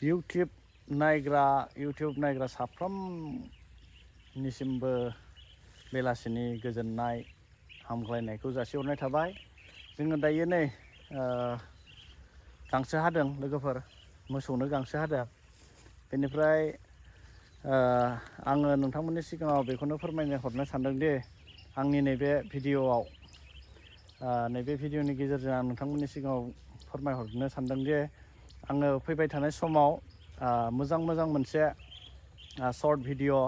YouTube नायग्रा साफ्रोमनिसिमबो बेलासिनि गोजोननाय हामग्लायनायखौ जासिहरनाय थाबाय। जोङो दायो नै गांसो हादों लोगोफोर, मोसौनो गांसो हादों। बेनिफ्राय आङो नोंथांमोननि सिगाङाव बेखौनो फोरमायनो हरनो सानदोंदि आंनि नैबे भिडिअ'आव नैबे भिडिअ'नि गेजेरजों आं नोंथांमोननि सिगाङाव फोरमायहरनो सानदों जे आङो फैबाय थानाय समाव मोजां मोनसे शर्ट भिडिअ'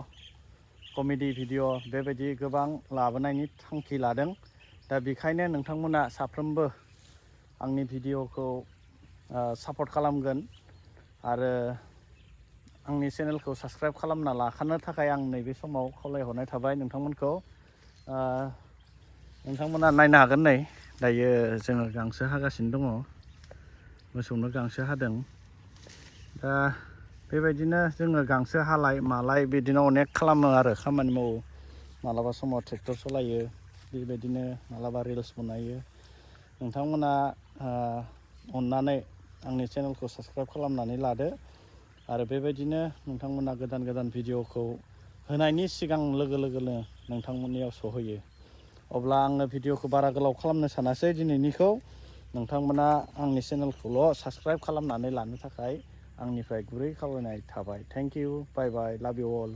कमेडि भिडिअ' बेबायदि गोबां लाबोनायनि थांखि लादों। दा बेखायनो नोंथांमोना साफ्रोमबो आंनि भिडिअ'खौ सापर्ट खालामगोन आरो आंनि चेनेलखौ साबस्क्राइब खालामना लाखानो थाखाय आं नैबे समाव खावलायहरनाय थाबाय नोंथांमोनखौ। नोंथांमोना नायनो हागोन। नै दायो जोङो गांसो हागासिनो दङ, मोसौनो गांसो हादों। दा बेबायदिनो जोङो गांसो हालाय मालाय बिदिनो अनेक खालामो आरो खामानि मावो। मालाबा समाव ट्रेक्टर सालायो, बेबायदिनो मालाबा रिल्स बनायो। नोंथांमोना अननानै आंनि चेनेलखौ साबस्क्राइब खालामनानै लादो आरो बेबायदिनो नोंथांमोना गोदान भिडिअ'खौ होनायनि सिगां लोगो लोगोनो नोंथांमोननियाव सहैयो। अब्ला आङो भिडिअ'खौ बारा गोलाव खालामनो सानासै दिनैनिखौ। नोंथांमोना आंनि चेनेलखौल' साबस्क्राइब खालामनानै लानो थाखाय आंनिफ्राय गुरै खावलायनाय थाबाय। थेंक इउ, बाय बाय, लाभ इउ अल।